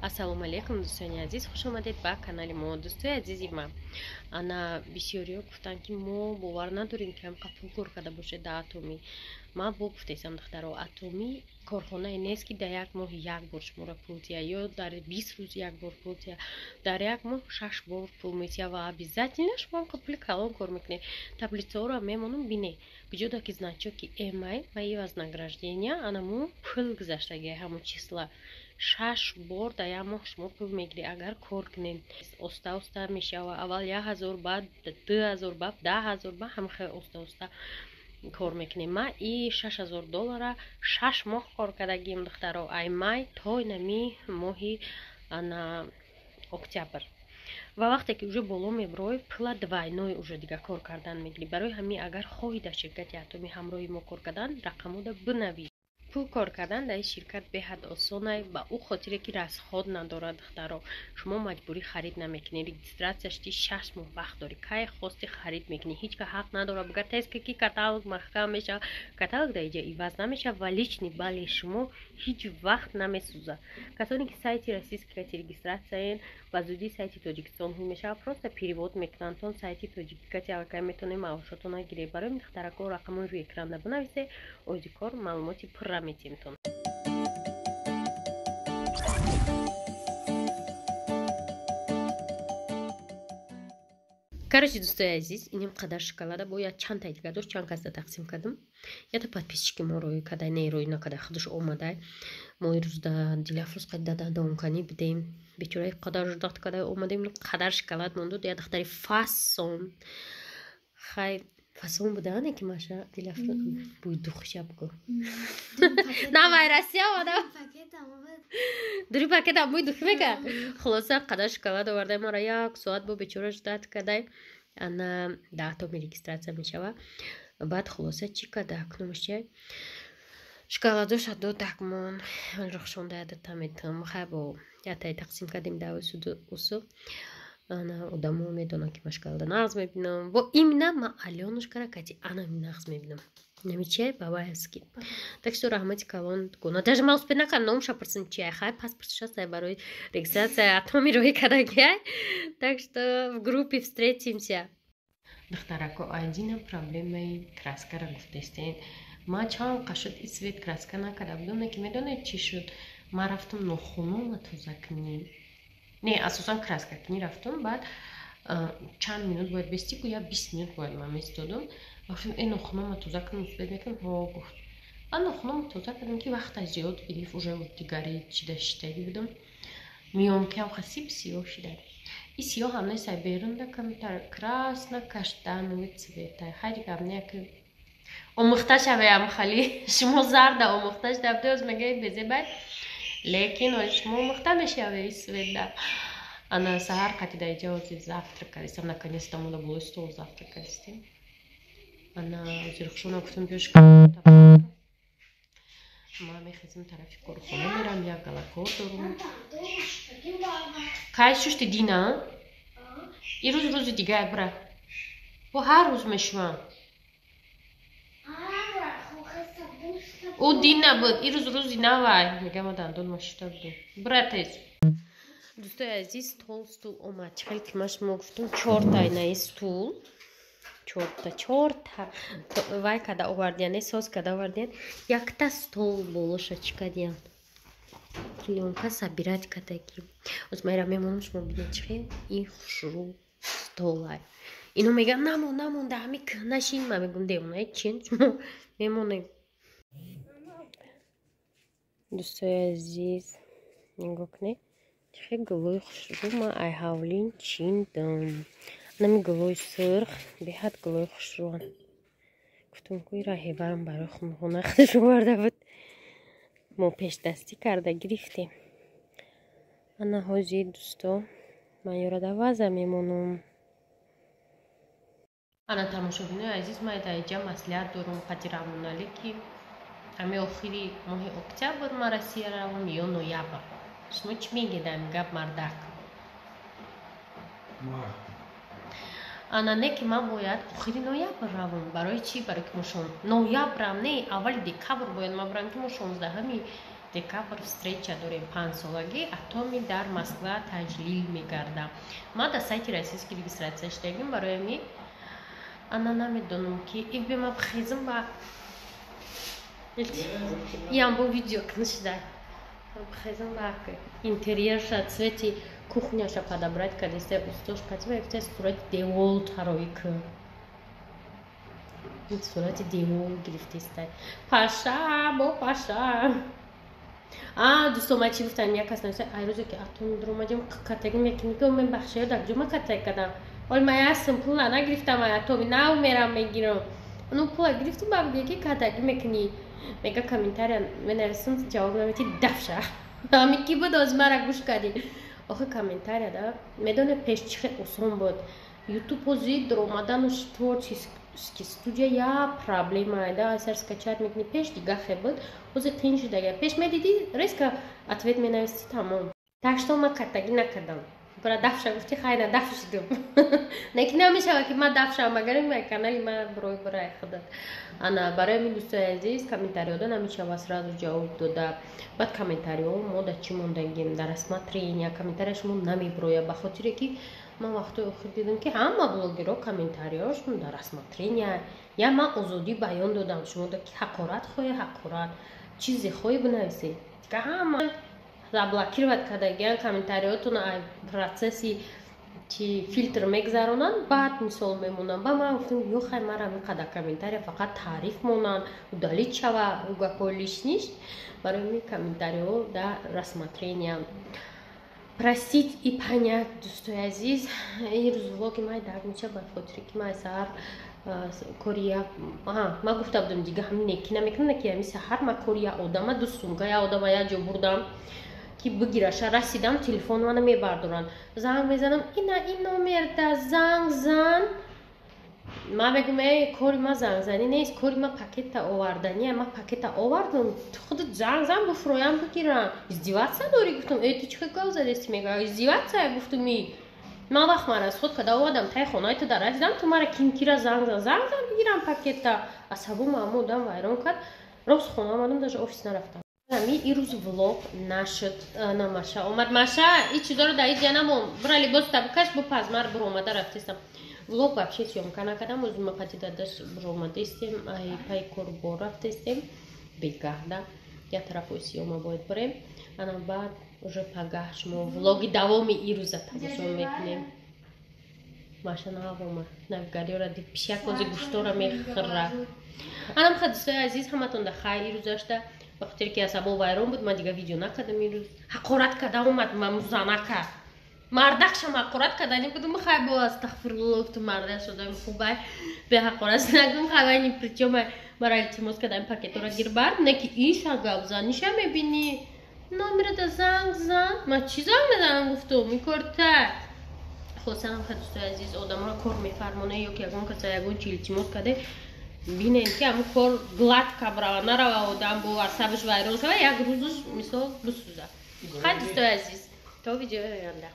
Ассалому алайкум, дӯстони азиз, хуш омадед ба канали мо. Дӯстои азизи ман, ана бисёриҳо гуфтанд, ки мо бовар надорем, ки ҳамқа пул кор карда бошед дар Атомӣ. Ман бо гуфтесам, духтаро, Атомӣ корхонае нест, ки дар як моҳ як бор шуморо пул тия ё дар 20 рӯз як бор пул тия. Дар як моҳ шаш бор пул метия ва обязательно шумо ҳамқа пули калон кор мекунед. Таблицаҳоро мемонам, бине, куҷода ки значоки эмай ва и вознаграждения, анаму пул гузаштагиа ҳамун числа. Шаш бор дар як моҳ шумо пул мегиред, агар кор кунед. Оста оста мешава: аввал 1000, баъд 2000, баъд 10 000, баъд ҳама хеле оста оста кор мекунем. Ман и 6000 доллара 6 моҳ кор кардагием, духтаро, ай май то инами моҳи ана октябр. Ва вақте ки уже боло мебурой, пула двойной уже дига кор кардан мегирӣ. Барои ҳамин, агар хоҳӣ дар ширкати Атомӣ ҳамроҳи мо кор кардан, рақамода бинавис. Пул кор кардан дар ин ширкат беҳад осонай, ба ӯ хотире ки расход надорад. Духтаро, шумо маҷбурӣ харид намекунед. Регистрация шди, 6 моҳ вақт дорӣ, кай хости харид мекунӣ. Ҳеҷ ка ҳақ надорад буга тез ки каталог маҳкам мешавад. Каталог дар иҷа иваз намешавад ва личный балли шумо ҳеҷ вақт намесӯзад. Касоне ки сайти российский кати регистрация ен, ба зудӣ сайти Тоҷикистон ҳун мешавад, просто перевод мекунанд тон сайти тоҷикӣ кати, аллакай метавонед маошотона гиред. Барои духтарако, рақамои рӯи экранда бинависе, оиди кор маълумоти пурра метиҳемтон. Короче, дӯстои азиз, иним қадар шоколада бо як чанд тай дига дошт, чанд касда тақсим кардам. Ята подписчики мо рӯй кадай, не, рӯй накадай, худаш омадай. Мо ирӯз да Дилафрӯз қад дадонканӣ будем. Бечораи қадар ждать кадай, омадем, қадар шоколад монду. Я духтари фасон, хай, фасон будане ки маша Дилафрӯз бӯи духиша бугӯ. На вай Россия омада, дури пакетам бӯи духи мекард. Хулоса, қадар шоколад овардай, мара як соат бо бечора ждать кадай. Ана даҳтоми регистрация мешава. Баъд хулоса, чӣ када, кунумаш чия, шоколадоша дод, акмон рухшонда ядата метам. Хай, бо ятай тақсим кардем да усу. Ана одамо медонанд, ки ман шоколада нағз мебинам. Бо именно ман Алёнушкара кати анами нағз мебинам. Нами чиай, бабайский. Так что раҳмати калон гуна. Даже ман успел накардам номша пурсим чиай. Хай, паспортша сай барои регистрация Атоми роҳӣ кардагиай. Так что в группе встретимся. Духтарако, айдина проблемаи краскара гуфтестен. Ман чанд қашуд и цвет краска накарда будам, не ки медонед чӣ шуд? Ман рафтам нохунома тоза кунӣ. Не, асосан краска кунӣ рафтам, баъд чанд минут бояд бести, ку я 20 минут бояд ман местодам. Гуфтам, э, нохунома тоза кунам, успеть мекунам? Ҳо, гуфт. Баъд нохунома тоза кардам, ки вақта зиёд гирифт, уже дигари чида шидаги будам. Миём ки ҳам хасиб сиёҳ шида. И сиёҳ ҳам несай, берунда камтар красно каштановый цвета. Хайри гап не, ки омӯхта шавеам хали. Шумо зарда омӯхта шуда будед, мегӯед безебай. Лекин ои шумо омӯхта мешаве и цвета. Ана саҳар қати дар иҷа ҳозир завтрак кардистам, наконец-то монда болои стол завтрак кардистем. Ана зирхушона гуфтам, биёш. Ман мехезам, тарафи корхона мерам, як гала кор дорум. Кай шушти дина? Ирӯз рӯзи дигар бира. Бо ҳар рӯз мешувам. Ӯ дин набуд, ирӯз рӯзи навай. Мегам, ма дандон машита будем. Бира тез. Дӯстои азиз, стол, стул омад. Чӣ хеле ки ман шумо гуфтам, чорта инаи стул. Чорта, чорта вай када овардиян, соз када овардиян. Якта стол болоша чӣ кардиян? Плёнка собирать кардагӣ. Оз ман ира мемонам, шумо бинед, чӣ хел ин хушрӯ столай. Ино мегӯянд, намон, намон, дар ҳами кӯҳна шин. Ман мегӯям, девонаи чин, шумо мемонед. Дӯстои азиз, нигоҳ кунед, чӣ хел гулои хушрӯ ман ай ҳавлин чиндам. Нами гулои сурх беҳад гулои хушрӯанд. Гуфтам, ку ира ҳеварам барои хона худаш оварда буд. Мо пешдастӣ карда гирифтем. Ана ҳозир, дӯсто, ман ёра дар ваза мемонам. Ана тамошобинои азиз, ман дар иҷа маслиҳат дорум қади Рамоналӣ, ки ҳами охири моҳи октябр ман Россия равам ё ноябр. Шумо чӣ мегӯед ами гап, мардак? Ана не, ки ман бояд охири ноябр равам. Барои чӣ? Барои ки мо ноябрам не, аввали декабр бояд ман бирам, ки мо 16-ҳами Декабр встреча дорем, 5-солагӣ Атоми дар Москва таҷлил мегардам. Ма дар сайти российский регистрация шудагим, барои ами ана намедонам, ки ибема бихезм ба иам бо видео книшда бихезм, ба интерьерша, цвети кухняша подобрать кардеста устош катиба, ифта сурати девол тароӣ ку, сурати девол гирифтеста. Паша бо паша. А дӯсто, ма чӣ гуфтам? Як кас нависта: «Ай рӯзе ки атон дуромадем, катагим якинӣ». Мебахшед, дар ҷума катаг кардам. Оли ма ясм пула нагирифтам, ай атоми нав мерам мегирам. Ну пула гирифтум, ба мега, ки катагӣ мекунӣ, мега, комментария менависам, ҷавоб наметӣ. Дафша ами ки буд, оз мара гӯш кардӣ. Охи, комментария да медоне, пеш чӣ хел осон буд. Ютуб ҳозир дуромадану творческий студия я проблема да, сар скачать мекунӣ. Пеш дига хел буд, ҳозир қиин шудага. Пеш медидӣ, резко ответ менависти, тамом. Так что ма каттагӣ накардам. Бара дафша гуфти, хайна даф шудум. Лекин намешава, ки ма дафшам, агар канали ма бирой бирай худат. Ана барои мин, дӯстои азиз, комментариёда намешава сразу ҷавоб дода. Баъд комментариҳо мо дар чӣ мондагим, дар рассмотрения комментария шумо намебироя, ба хотире ки ман вақтои охир дидам, ки ҳама блогерҳо комментариҳошон дар рассмотрения. Я ман озодӣ баён додам шумо, ки ҳақорат хоҳӣ ҳақорат, чизе хоҳӣ бинависӣ. Ҳама заблокировать кардагиан комментариҳотон, процесси чи филтр мегзаронанд, баъд мисол мемонанд. Ба ман гуфтам: «Ё хай, мара миқадар комментария фақат таъриф монанд, удалить шава гапҳои лишний». Барои ми комментариҳо дар рассмотрения, простить и понять. Дӯстои азиз, ин рӯз влоги май дармича, ба хотире ки май саҳар кори як ман гуфта будам, дига ҳамин неки намекунам, ки ҳами саҳар ма кори як одама, ду сумка як одама як ҷо бурдам, ки бигираша. Расидам, телефон мана мебардоранд, занг мезанам: «Ина ин номерда занг зан». Ман мегӯм: «Э, кори ма зангзанӣ нест, кори ма пакета овардания. Ма пакета овардам, ту худат занг зан, буфроям бигирам». «Издеваться дорӣ?» Гуфтам: «Э, ту чӣ хел гап задести?» Мега: «Издеваться». Гуфтам: «И ман вақт мара аз худ када овардам, тай хонаи ту дар расидам, ту мара кимкира занг зан, занг зан, бигирам пакета». Асабома ҳама одам вайрон кард. Рост хона омадам, даже офис нарафтам. Ами ирӯз влог нашуд. На, Маша омад. Маша, и чизоро дар иҷа намон, бура, либоста бикаш, бупаз. Мар буромада рафтестам. Влог вообще съёмка накардам. Ӯзи мақати дадаш буромадестем, ай пай корбор рафтестем. Бегаҳда як тарафои сиёма бояд бурем. Ана баъд уже пагаҳ шумо влоги давоми ирӯза тамошо мекунем. Маша нав омад, навигариёра дид, пишак ози гӯштора мехӯра. Анам ха, дӯстои азиз, ҳаматон да хайр. Ирӯзашта ба хотире ки асабо вайрон буд, ман дига видео накардам. Ирӯз ҳақорат карда омад мамузанака, мардакшам ҳақорат кардани будум. Хай, бо астағфирулло гуфтум, мардаш одами хубай, беҳақорат нагум. Хай, ни причём, мара илтимос кардам, пакетора гирбар, не ки иша гапзаниша мебинӣ: «Номерата занг зан». Ман чӣ занг мезанам? Гуфтум: «Ин корта». Хулосанам ха, дӯстои азиз, одамро кор мефармоне ё ки ягон каса ягон чи илтимос карде, бинем, ки ҳамн кор гладко брава, нарава одам бо асабаш вайрон шава, як рӯзаш мисол бисӯза. Хай, дӯстои азиз, то видеои оянда.